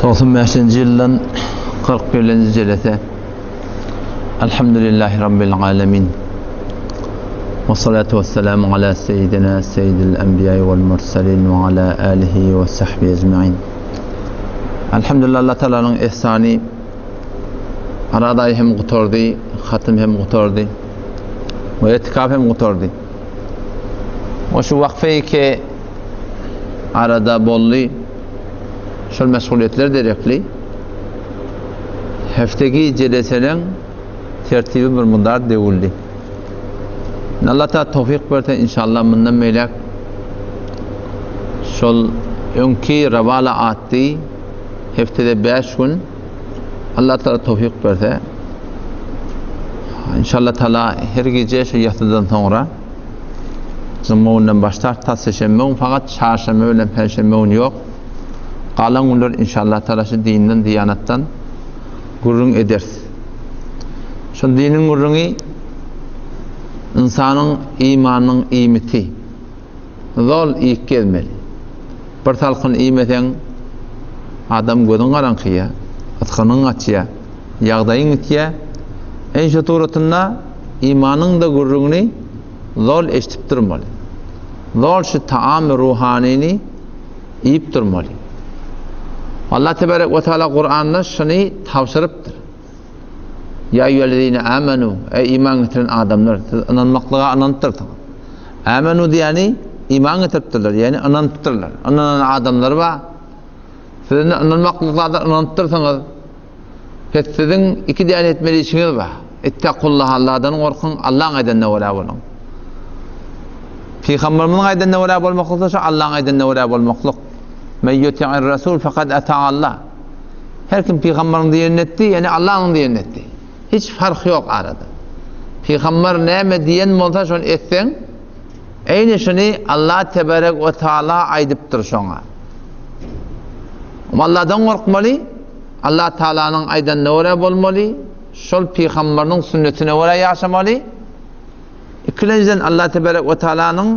95-nji ýyldan 41-nji jelese. Elhamdülillahi Rabbil alemin. Ve salatu ve selamu ala seyyidina seyyidil enbiya vel mursalin ve ala alihi ve sahbihi ecmain. Elhamdülillah Allah Teala'nın ihsani Arada hem gutardy, hatym hem gutardy. We etikaf hem gutardy. We şu wakfe ki arada boldy. Şol meşgulyetler derekli. Hefteki jeleseleň tertibi bir mudar döwüldi. Allah Teala towfik berse inşallah mundan beýläk şol öňki rawala atdy heftede 5 gün Allah Teala towfik berse inşallah Teala her gije şu ýasydan soňra Juma günden başlar ta seşenbe gün fakat çarşenbe bilen perşenbe gün ýok. Galan günler inşallah Teala şu dinden, diýanatdan gürrüň ederis. Şu diniň gürrüňi ynsanyň imanynyň iýmiti. Zol iýip gezmeli. Bir salkyn iýmeseň, adam gözüň garaňkyýar, ysgynyň gaçýar, ýagdaýyň gitýär. Eý şu suratynda imanyň-da gürrüňini zol eşidip durmaly. Zol şu taamy ruhanyny iýip durmaly. Allah tebarek we taala Kuranda şuny tabşyrypdyr. Ýa eýýühellezine amenu, eý iman getiren adamlar, siz ynanmaklyga ynanypdyrsyňyz. Amenu diýeni iman getiripdirler, ýagny ynanypdyrlar. Ynanan adamlar bar. Siz indi ynanmaklyga ynanypdyrsyňyz. Pes siziň iki däne etmeli işiňiz bar. Ittakullaha Allahdan gorkuň, Allaň aýdanyna görä boluň. Pygamberimiziň aýdanyna görä bolmaklyk şu Allaň aýdanyna görä bolmaklyk. Men yuti'ir rasul faqad ata Allah. Her kim pygamberiň diýenini etdi, ýagny Allanyň diýenini etdi. Hiç fark ýok arada. Pygamber näme diýen bolsa şony etseň, eýni şuny Allah tebarek we taala aýdypdyr şoňa. Alladan gorkmaly, Allah Taalanyň aýdanyna görä bolmaly, şol pygamberiniň sünnetine görä ýaşamaly. Ikilenjiden Allah tebarek we taalanyň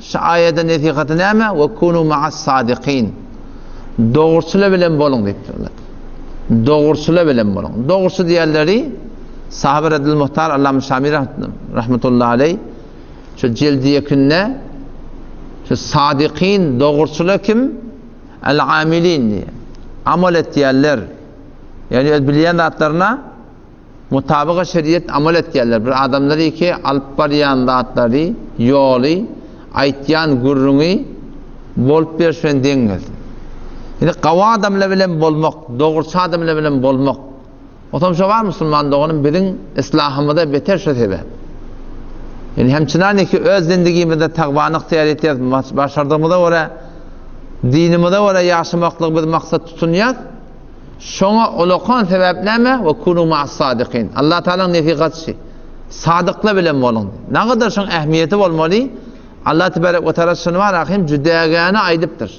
şu aýada nesihaty näme? We kunu ma'as sadikin. Dogruçylar bilen boluň diýipdir Allah. Dogruçylar bilen boluň. Dogruçy diýenleri Sahabe Redil Muhtar Allama Şami rahmetullahi aleyh şu cildi ýekinde şu sadikin dogruçylar kim? El amilin diýýär. Amal etýänler. Ýagny öz bilýän zatlaryna Mutabyga şeriýet amal etýärler. Bir adamlary ki alyp barýan zatlary, ýoly, aýtýan gürrüňi bolup beriş bilen deň gelsin. Indi gawy adamlar bilen bolmak, dogruçy adamlar bilen bolmak. Otam şo bar musulman doganym biziň islahymyza beter şo sebäp. Ýani hemçinan ki öz zindigimizde tagbany ygtyýar etýäs, başardygymyza görä dinimize görä ýaşamaklygy biz maksat tutunýas. Şoňa ulakan sebäp näme? We kunu ma'as-sadikin. Allah Taalanyň nesihaty şi. Sadyklar bilen boluň. Nagadar şoň ähmiýeti bolmaly. Allah tebarek we taala şuny bar ahim jüdägäni aýdypdyr.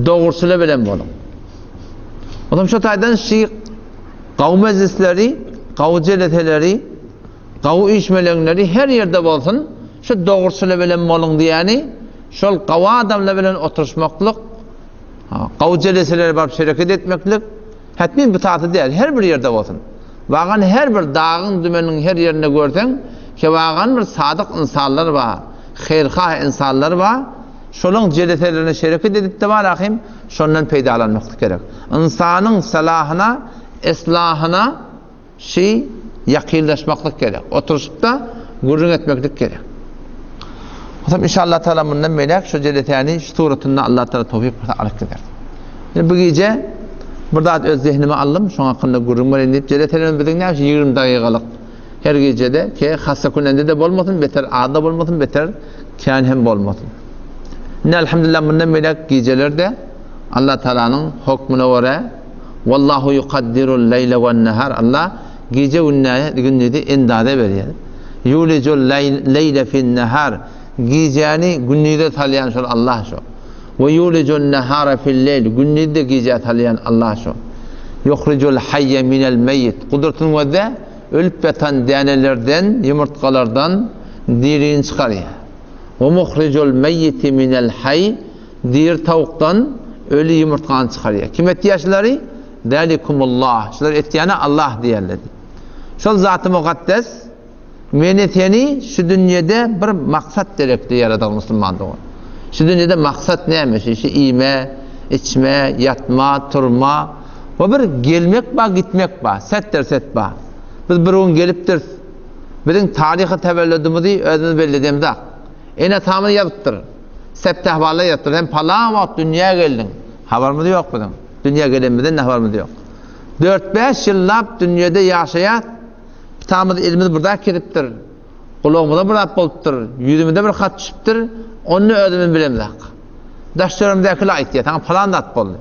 Dogruçylar bilen boluň. Otam şu taýdan şi gawy mejlisleri, gawy jeleseleri, gawy üýşmeleňleri her ýerde bolsun, şu dogruçylar bilen boluň diýýäni, şol gawy adamlar bilen oturyşmaklyk Gawy jeleselere baryp şereket etmeklik hetmin bu taty däl, her bir ýerde bolsun. Wagan her bir dagyň, dümeniň her ýerinde görseň, kewagan bir sadyk ynsanlar bar, haýyrhah ynsanlar bar, şolaň jeleselerine şereket edip-de bar ahym, şondan peýdalanmaklyk gerek. Ynsanyň salahyna, eslahyna, Şi ýakynlaşmaklyk gerek. Oturyşyp-da gürrüň etmeklik gerek. Onsoň inşallah taala mundan beýläk şu jelesäni şu suratynda Allah taala towfik berse alyp gideris. Indi bu gije bir zat öz zehnime aldym, şoň hakynda gürrüň bereýin diýip, jeleselerimiz biziň näme üçin 20 dagygalyk her gijede ki hassa künende-de bolmasyn, beter az-da bolmasyn, beter kän hem bolmasyn. Indi elhamdülillah mundan beýläk gijelerde Allah taalanyň hokmuna görä Wallahu yukaddirul leýle wen nahar Allah gije gündizi endaze berýär. Yulijul leýle fin nahar gijäni gündize salýan şol Allah şo. We yulijun nahara fil leýl gündizi de gijä salýan Allah şo. Yuhrijul hayye minel meýit gudratyny gözle ölüp ýatan dänelerden, ýumurtgalardan dirini çykarýar. We muhrijul meýiti minel haý diri tawukdan. Öli ýumurtgany çykarýar. Kim etýär şulary? Zalikumullah. Şulary etýäne Allah diýerler. Şol Zaty Mukaddes meni seni şu dünýede bir maksat derekli ýaradan musulman dogan. Şu dünýede maksat näme? Şu şu iýme, içme, ýatma, turma we bir gelmek bar, gitmek bar. Setdir set bar. Biz bir gün gelipdiris. Biziň taryhy tewellüdimizi özümiz belli edemzok. Ene-atamyz ýazypdyr. Septehwalda ýazypdyr. Sen palan wagt dünýä geldiň. Habarymyz ýok biziň. Dünýä gelenimizden-de habarymyz ýok. Dört-bäş ýyllap dünýede ýaşaýas. Pitamyz elimiz bir zat kesipdir. Gulagymyza bir zat bolupdyr. Ýüzümize bir hat düşüpdir. Ony özümiz bilemzok. Daş-töweregimizdäkiler aýtýar, saňa palan zat boldy.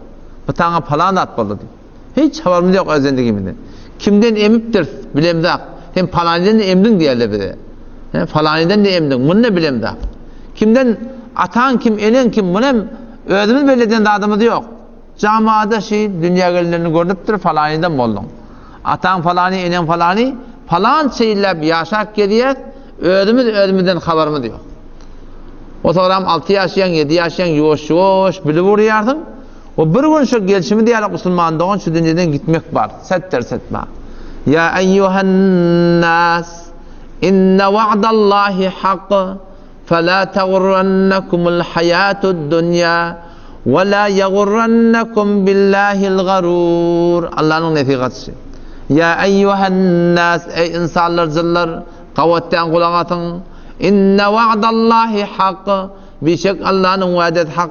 Pitaňa palan zat boldy diýip. Hiç habarymyz ýok öz zendigimizden. Kimden emipdiris, bilemzok. Sen palanydan-da emdiň diýerler bize. He, palanydan-da emdiň, muny-da bilemzok. Kimden, ataň kim, eneň kim, muny hem özümiz belli eden zadymyz ýok. Jamada şi dünýä gelenlerini görnüpdir, palanydan bolduň. Ataň palany, eneň palany, palança ýyllap ýaşap gezýäs, özümiz özümizden habarymyz ýok. O soram 6 ýaşaýaň, 7 ýaşaýaň, ýuwaş-ýuwaş bilip urýarsyň. We bir gün şu gelşimiz ýaly musulman dogan şu dünýeden gitmek bar. Setdir setma. Ýa eýýuhan-nas inne wa'dallahi hak fela tagurrannakumul haýatud dunýa we la ýagurrannakum billahil garur. Allanyň nesihaty. Ýa eýýuhan-nas eý ynsanlar jynlar gawatdan gulak asyň. Inne wa'dallahi hak Bişek Allanyň wädesi hak,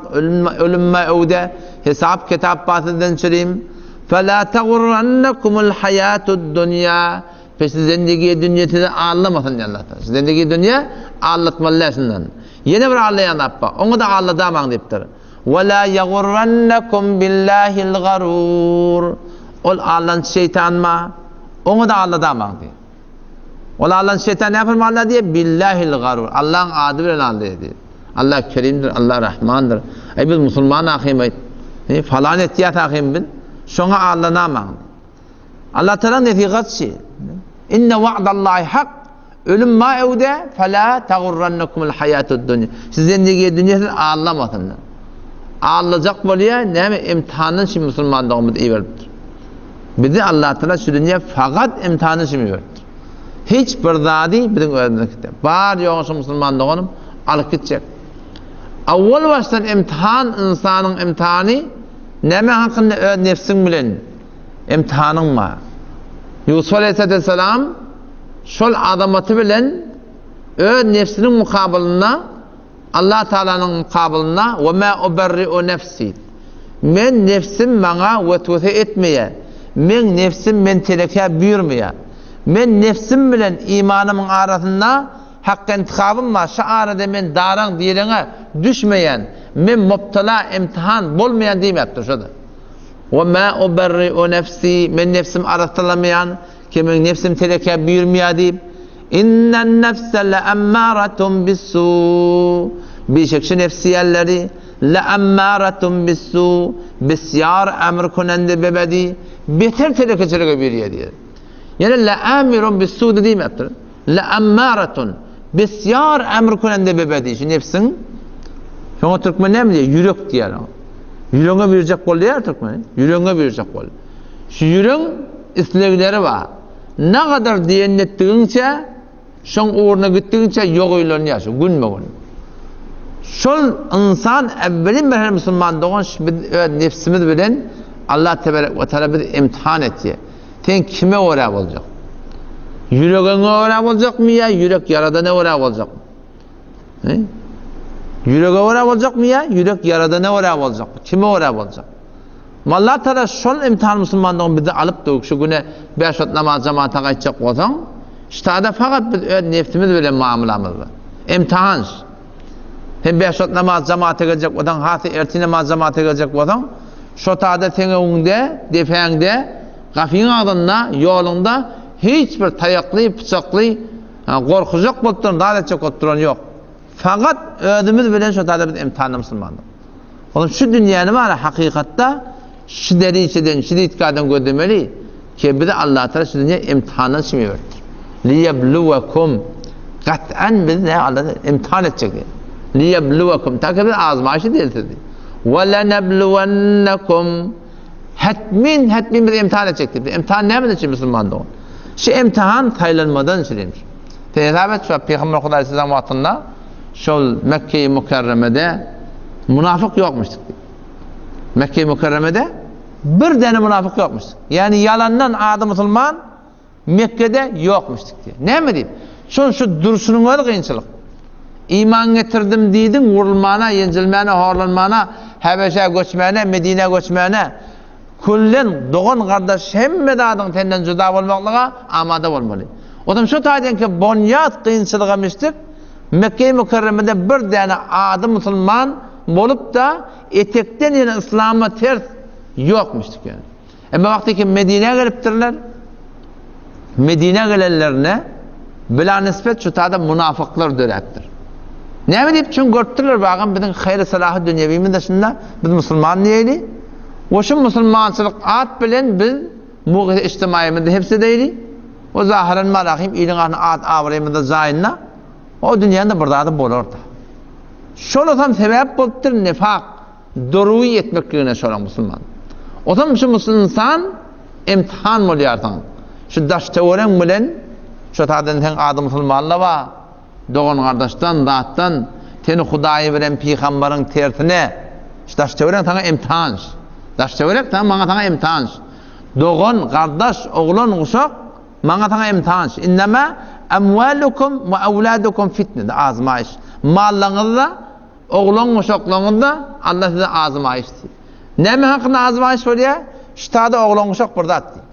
ölüm bar öwde, hesap kitap bar sizden çürim. Fela tagurrannakumul haýatud dunýa. Pes zendigi dünýe sizi aldamasyn diýen Allah Taala. Zendigi dünýe aldatmaly däl şundan. Ýene bir aldaýan zat bar. Oňa da alladamaň diýipdir. Wa la ýagurrannakum billahil garur. Ol aldançy şeýtan bar. Oňa da alladamaň diýip. Ol Allan şeýtan näme permanlar diýýär? Billahil garur. Allaň ady bilen aldaýar diýýär. Allah Kerimdir, Allah Rahmandyr. Eý biz musulman ahym aýt. Eý falan etýäs ahym biz. Şoňa aldanamaň. Allah Taala nesihatçy. Inne wa'dallahi hak. Ölüm ma öwde fela tagurrannakumul hayatud dunya. Sizden nege dünýe siz aldamasyn. Aldajak bolýar, näme imtihandan şimdi musulmandygymyzy iberipdir. Bizi Allah Taala şu dünýä fakat imtihan üçin iberipdir. Hiç bir zady biziň özümiziňki däl. Bar ýogy şu musulman doganym alyp gitjek. Awwal başdan imtihan ynsanyň imtihany näme hakynda öz nefsiň bilen imtihanyň bar. Ýusuf aleyhisselam şol azamaty bilen öz nefsiniň mukabylynda Allah Tagalanyň mukabylynda we ma uberri'u nefsi. Men nefsim maňa weswese etmeýär. Meň nefsim men telekä buýurmaýar. Men nefsim bilen imanymyň arasynda hak intihabym bar, şu arada men daraň direňe düşmeýän, men mubtala, imtihan, bolmaýan diýmäpdir şo-da. We ma uberri'u nefsi, men nefsimi arassalamaýan, ki meň nefsim telekä buýurmaýar diýip, Innen nefse le'emmâretun bissû. Bişek şu nefs diýenleri le'emmâretun bissû, bisýar emr kunende bebedi, beter telekeçilige buýurýar diýýär. Ýene le'amirun bissû diýmekdir. Le'emmâretun, bisýar emr kunende bebedi. Şu nefsiň şoňa türkmen näme diýýär? Ýürek diýýär. Ýüregiňe buýurjak bolýar türkmen. Ýüregiňe buýurjak bol. Şu ýüregiň islegleri bar. Nagadar diýen etdigiňçe, şoň ugruna gitdigiňçe ýogaýlanýar şu günbe-gün. Şol ynsan äwwelin bir her musulman dogan şu biz öz nefsimiz bilen Allah tebarek we taala bizi imtihan etýär. Sen kime görä boljak? Ýüregiňe görä boljakmy ýa ýürek ýaradana görä boljakmy? He? Ýürege görä boljakmy ýa ýürek ýaradana görä boljakmy? Kime görä boljak? Allah Taala şol imtihan musulmanlygyny bizi alyp dur. Şu güne beş wagt namaz jamaata gaýtjak bolsaň, ştada fakat biz öz nefsimiz bilen muamalamyz bar. Imtihan. Sen beş wagt namaz jamaata geljek bolsaň, hasy ertir namaz jamaata geljek bolsaň, şo tada seň öňüňde, depäňde, gapyň agzynda, ýoluňda hiç bir taýakly, pyçakly, gorkuzjak bolup duran, zat etjek bolup duran ýok. Fakat özümiz bilen şo tada biz imtihanda musulmandyk. Onuň şu dünýäni bar hakykatda şu deriçeden, şu ditgadan gözlemeli ki bizi Allah Taala şu dünýä imtihandan çymy beripdir. Liyebluwekum gat'an biz ne Allah imtihan etjek diýip. Liyebluwekum ta ki biz azmaýyş edeli sizi. Ve lenebluwennekum Hetmin, hetmin biz imtihan etjek diýipdir. Imtihan nämeden üçin musulman dogan? Şu imtihan saýlanmadan üçin demiş. Sen hesap et şu Pygamber Hudaý sizden wagtynda şol Mekke-i Mükerremede münafyk ýokmuş diýip. Mekke-i Mükerremede bir däne münafyk ýokmuş. Ýani ýalandan ady musulman Mekgede ýokmuş diýip. Näme diýip? Şol şu durşunyň özi kynçylyk. Iman getirdim diýdiň, wurulmana, ýenjilmäne, horlanmana, Häbeşä göçmäne, Medinä göçmäne, küllen dogan-gardaş hemme zadyň senden juda bolmaklyga amada bolmaly. Otam şu taýdan ki bonýat kynçylyga müşdik, Mekge-i Mükerremede bir däne ady musulman bolup-da etekden ýene yslama ters ýokmuş diýip. Emma wagty ki Medinä gelipdirler, Medinä gelenlerine bila nisbet şu tada munafyklar döräpdir. Näme diýip çünki görüpdirler bagam biziň haýry salahy dünýewimiz daşynda biz musulman diýeli. We şu musulmançylyk at bilen biz mugyz içtimaýymyzy hepsi edeýli. We zahyran malahim iliň arasynda at abraýymyz da jaýynda o dünýäde bir zady bolardy. Şolasam sebäp bolupdyr nifak. Doruwy etmekligine şolar musulman. Ozam şu ynsan imtihan bolýarsyň. Şu daş töwereň bilen şo taýdan seň ady musulmanla bar. Dogan gardaşdan, zatdan seni Hudaýy bilen pygambaryň tersine şu daş töwerek saňa imtihan. Daş töwerek saňa maňa saňa imtihan. Dogan, gardaş, oglan, uşak maňa saňa imtihan. Innema amwalukum we awladukum fitne. Azmaýyş. Mallaňyzda Oglan-uşaklaryňyzda Allah size azmaýyş diýdi. Näme hakynda azmaýyş bolýar? Ştada oglan-uşak bir zat diýdi.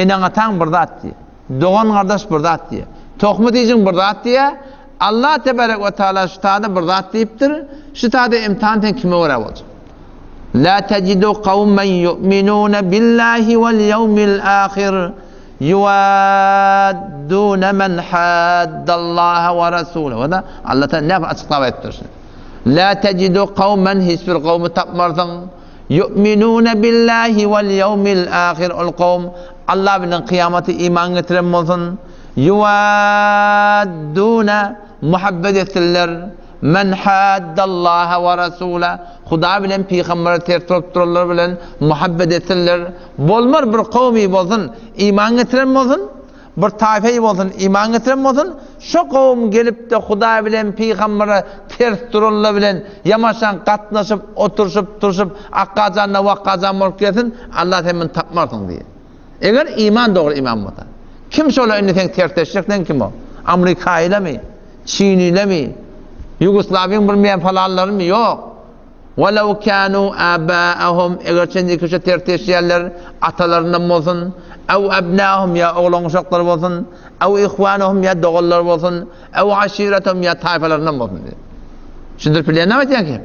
Eneň-ataň bir zat diýdi. Dogan-gardaş bir zat diýdi. Tohmy-tijiň bir zat diýýär. Allah tebarek we taala ştada bir zat diýipdir. Ştada imtihan sen kime görä boljak? La tejidu kawmen yu'minuna billahi wal yawmil ahir Ýuwaddune men haddallaha we rasulehu. Wada Allah Taala näme açyklap aýtdyr şuny. La tejidu kawmen hiç bir kowmy tapmarsyň. Yu'minune billahi wal yawmil ahir ol kowm Allah bilen kyýamata iman getiren bolsun. Ýuwaddune muhabbet etsinler. Men haddallaha we rasula Hudaý bilen pygambere ters bolup duranlar bilen muhabbet etsinler. Bolmar bir kowmy bolsun, iman getiren bolsun, bir taýfeýi bolsun, iman getiren bolsun, şo kowum gelip-de Hudaý bilen pygambere ters duranlar bilen ýamaşan gatnaşyp, oturyşyp, turşup, akgajan-da wakgajan bolup gelsin, Allah sen muny tapmarsyň diýýär. Eger iman dogry iman bolsa. Kim şolar indi seň tersleşjek sen kim o? Amrikaýlamy? Çinilemi? Ýugoslawiýaň bilmeýän falanlarymy? Ýok. Welew kanu abaahum eger çenli kişi terteşýärler atalaryndan bolsun, ew ebnahum ýa oglan-uşaklary bolsun, ew ihwanahum ýa doganlary bolsun, ew aşiretahum ýa taýfalaryndan bolsun diýýär. Düşündirip bilýän näme aýtýan ki?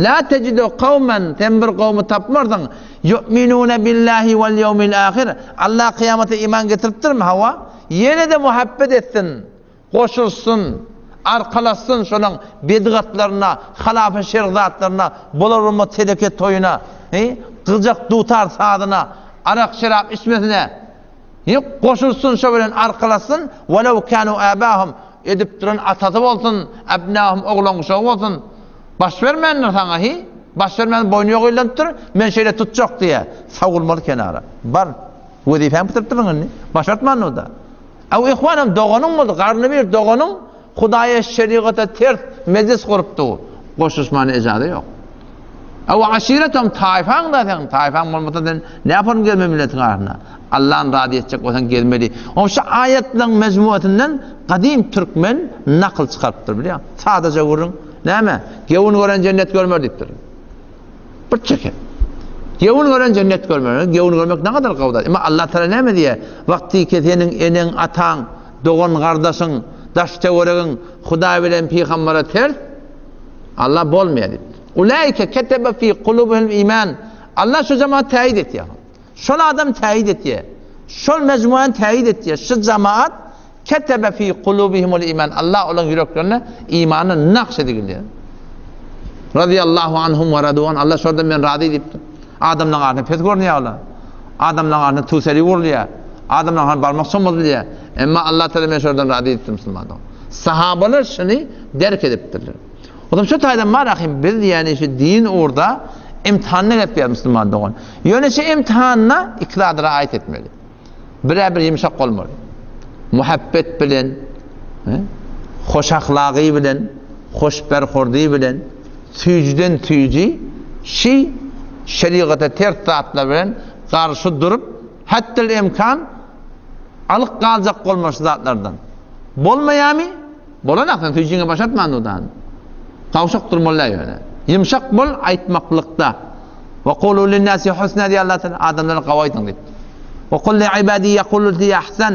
La tejidu kawmen sen bir kowmy tapmarsyň yu'minuna billahi wal ýewmil ahir Allah kyýamata iman getiripdirmi? Hawa. Ýene-de muhabbet etsin. Goşulsyn, arkalaşsyn şolaň bedgatlaryna, halafy şerg zatlaryna, bolar-bolmaz teleke toýuna, he, gyjak dutar sazyna, arak-şerap içmesine, he, goşulsyn şo bilen arkalaşsyn, welew kanu abahum, edip duran atasy bolsun, abnahum oglan-uşagy bolsun, baş bermändir saňa, he, baş bermän boýny ýogaýlanypdyr, men şeýle tutjak diýýär, sowulmaly kenara, bar, wezipäňi bitiripdirsiň indi, başartmandyr-da. Ew ihwanam doganyň boldy, garny bir doganyň Hudaýa şerigata ters mejlis gurup dur. Goşulyşmana ejaza ýok. Ew aşiretem taýfaň da seň, taýfaň bolmasa sen näme gezme milletiň arasynda. Allahny razy etjek bolsaň gezmeli. Oň şu aýatlaryň mejmuasyndan gadym türkmen nakyl çykarypdyr bilýäň. Sadaja gürrüň. Näme? Gewün gören jennet görmer diýipdir. Bir çeken. Gewün gören jennet görmer. Gewün görmek ne kadar gowy zat. Emma Allah Teala näme diýýär? Wagty ki seniň eneň, ataň, dogan gardaşyň, daş töweregiň Hudaý bilen pygambere ters, Allah bolmaýar diýip. Ulaike ketebe fi kulubihim iman. Allah şu jemaat täýit etýär. Şol adam täýit etýär. Şol mejmuany täýit etýär. Şu jemaat Ketebe fi kulubihimul iman. Allah olaryň ýüreklerine imany nakş edildi. Radiyallahu anhum we radu an. Allah şordan men razy diýipdir. Adamlaryň arasynda pes görünýär olar. Adamlaryň arasynda tüwseli urulýar. Adamlaryň arasynda barmak çommadylýar. Emma Allah Teala men şordan razy diýipdir musulmanlar. Sahabalar şuny derk edipdirler. Olam şu taýdan bar ahim biz ýani şu din ugurda imtihanda gepýär musulman dogan. Ýöne şu imtihanda iki zady raýat etmeli. Birä bir ýumşak bolmaly. Muhabbet bilen, hoş ahlagy bilen, hoş berhordy bilen, süýjüden süýji, şi şerigata ters zatlar bilen garşy durup, hatdil imkan alyk galjak bolma şu zatlardan. Bolmaýamy? Bolan sen süýjüňe başartman dudan. Gawşak durmaly ýöne. Ýumşak bol aýtmaklykda. Ve kulu linnâsi husnâ diýýär Allah Teala, adamlara gawy aýdyň diýip. Ve kul li ibâdî yekûlu leti ahsan.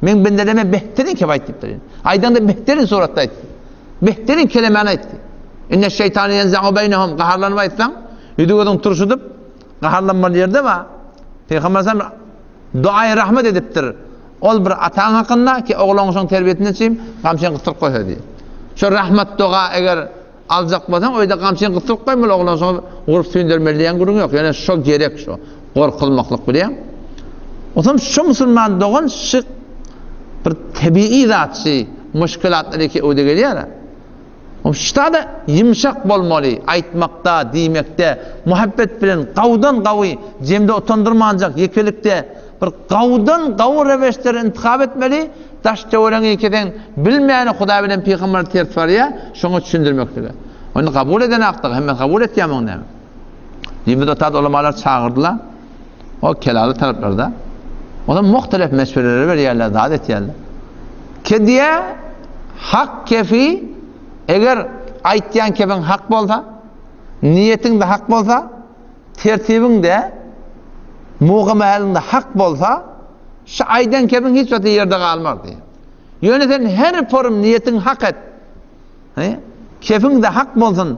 Meň bendelerime behterin kep aýt diýipdir. Aýdaňda behterin suratda aýt. Behterin kelemäni aýt. Inne şeytane yenza'u beynehum gaharlanyp aýtsaň, ýüzi gözüň turşudyp gaharlanmaly ýerde bar. Peygamber sallam duaýy rahmet edipdir. Ol bir ataň hakynda ki oglanşyň terbiýesini üçin gamçyny gysdyryp goýsa diýip. Şu rahmet doga eger Aljak bolsaň öýde gamçyny gysdyryp goýmaly oglan şoňa urup süýndermeli diýen gürrüň ýok. Ýöne şo gerek şo. Gorkuzmaklyk bilýäň. Onsoň şo musulman dogan şy bir tebigy zat şy muşkilatlar eki öwde gelýär. O şda-da ýumşak bolmaly aýtmakda, diýmekde, muhabbet bilen gawdan gawy jemde utandyrmanjak ýekelikde bir gawdan gawy reweşleri intihap etmeli, Daş töweregiňi kesen bilmäni Hudaý bilen pygamber ters barýa, şoňa düşündirmeklige. Ony kabul eden akdyk, hemme kabul etýär muny näme? Diýmez otad ulamalar çagyrdylar. O kelaly taraplarda. Olar muhtelef meşwereleri berýärler, zat etýärler. Kediýe hak kefi eger aýtýan kefiň hak bolsa, niýetiň de hak bolsa, tertibiň de mugamäliň de hak bolsa, Şu aýdan kebiň hiç wagt ýerde galmaz diýýär. Ýöne sen her forum niýetiň hak et. He? Kefiň de hak bolsun,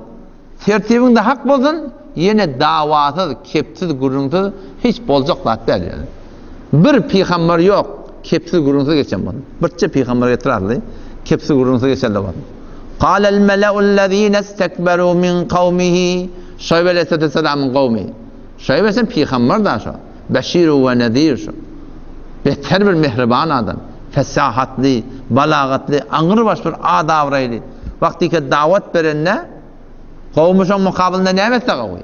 tertibiň de hak bolsun, ýene dawasyz, kepsiz, gürrüňsiz hiç boljak zat däl ýöne. Bir pygamber ýok, kepsiz, gürrüňsiz geçen bolsun. Birçe pygamber getir arly, kepsiz, gürrüňsiz geçen de bolsun. Qalal mela'ullezine istekberu min kawmihi Şoýb aleyhisselamyň kowmy. Şoýb sen pygamber da şo. Beşir we Nezir şu. Beter bir mähriban adam. Fesahatly, balagatly, aňrybaş bir ad-abraýly. Wagtyky dawat berende, kowumy şoň mukabylynda näme etse gowy?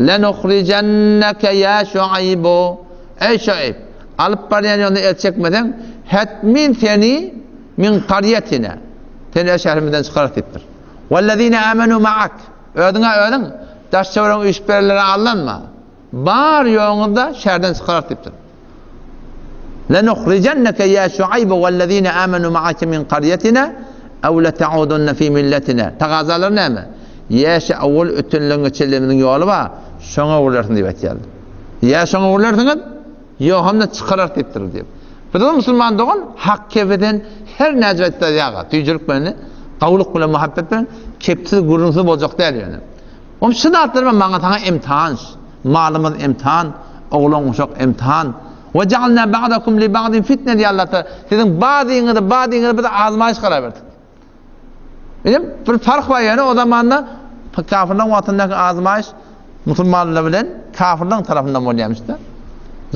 Lenuhrijenneke ýa Şuaýbu. Eý Şuaýb, alyp barýan ýoluna el çekmeseň, hetmin seni min karýetina, seni öz şäherimizden çykararys diýipdir. Wellezine amenu ma'ak. Özüňe özüň, daş-töweregiň üýşüp berenlere aldanma. Bar ýoguňyzda şäherden çykararys diýipdir. Lenuhrijenneke ýa Şuaýbu wellezine amenu ma'ake min qarýatina ew leta'udunne fi milletina. Tagazalary näme? Ýa şu awwal ötenleň geçenlerimiziň ýoly bar, şoňa öwrülersiň diýip aýtýarlar. Ýa şoňa öwrülersiňiz, ýa hem-de çykararys diýipdir diýip. Biz musulman dogan hak kebeden her näce aýtsa ýaga, süýjülik bilen, gawulyk bilen, muhabbet bilen kepsiz, gürrüňsiz boljak däl ýöne. Oň şu zatlar maňa saňa imtihan, malymyz imtihan, oglan-uşak imtihan. We ja'alna ba'dakum li ba'din fitne diýýär Allah Taala. Siziň bazyňyzy bazyňyzy biz azmaýyş karar berdik. Indi bir fark bar ýöne o zamanda kafirleň wagtyndaky azmaýyş musulmanlar bilen kafirleň tarapyndan bolýarmyş-da.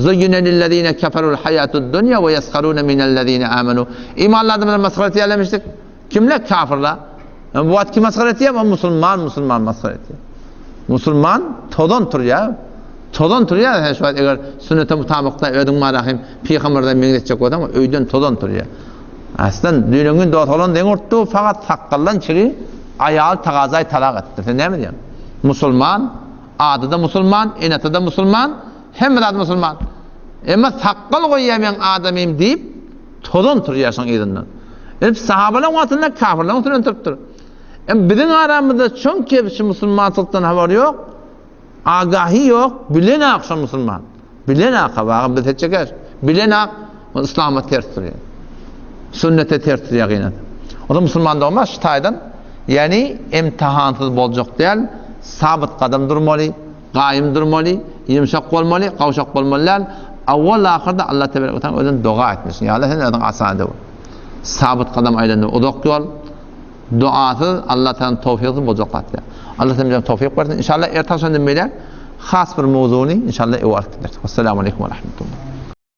Zuyyine lillezine keferul hayatud dunya we yesharuna minellezine amenu. Imanly adamlar masgara etýärlermişdik. Kimler kafirler? Bu wagt kim masgara etýär? O musulman, musulman masgara etýär. Musulman tozan turýar. Tozan turýar, sen şu wagt eger sünnete mutabykda özüň marahym pygamberden meňzetjek bolsaň, öýden tozan turýar. Aslan düýnen gün dost olan deň urtdy, fakat sakgaldan çiri aýal tagazay talak etdi. Sen näme diýýäň? Musulman, ady da musulman, enesi da musulman, hemme zat musulman. Emma sakgal goýýar meň adamym diýip, Tozan turýar şoň yzyndan. Hep sahabalaryň wagtynda kafirleriň üstünden turupdyr. Em biziň aramyzda çoň kebşi musulmançylykdan habary ýok, agahy ýok, bilen ak şo musulman. Bilen ak habagy biz heçeker. Bilen ak islama ters durýar. Sünnete ters durýar gynat. O da musulman dogmaz şu taýdan. Ýani imtihansyz boljak däl, sabyt gadam durmaly. Gaýym durmaly, ýumşak bolmaly, gawşak bolmaly däl. Awwal-ahyrda Allah tebarek we taala özüne doga etmelisin. Ýa Allah sen özüň asan edewür. Sabyt gadam aýlandy uzak ýol. Duasyz Allah taala towfygysyz boljak zat däl. Allah sen bize towfyk bersin. Inşallah erte agşamdan beýläk has bir mowzugyny inşallah ewe alyp gideris. Wessalamu aleýkum we rahmetullah.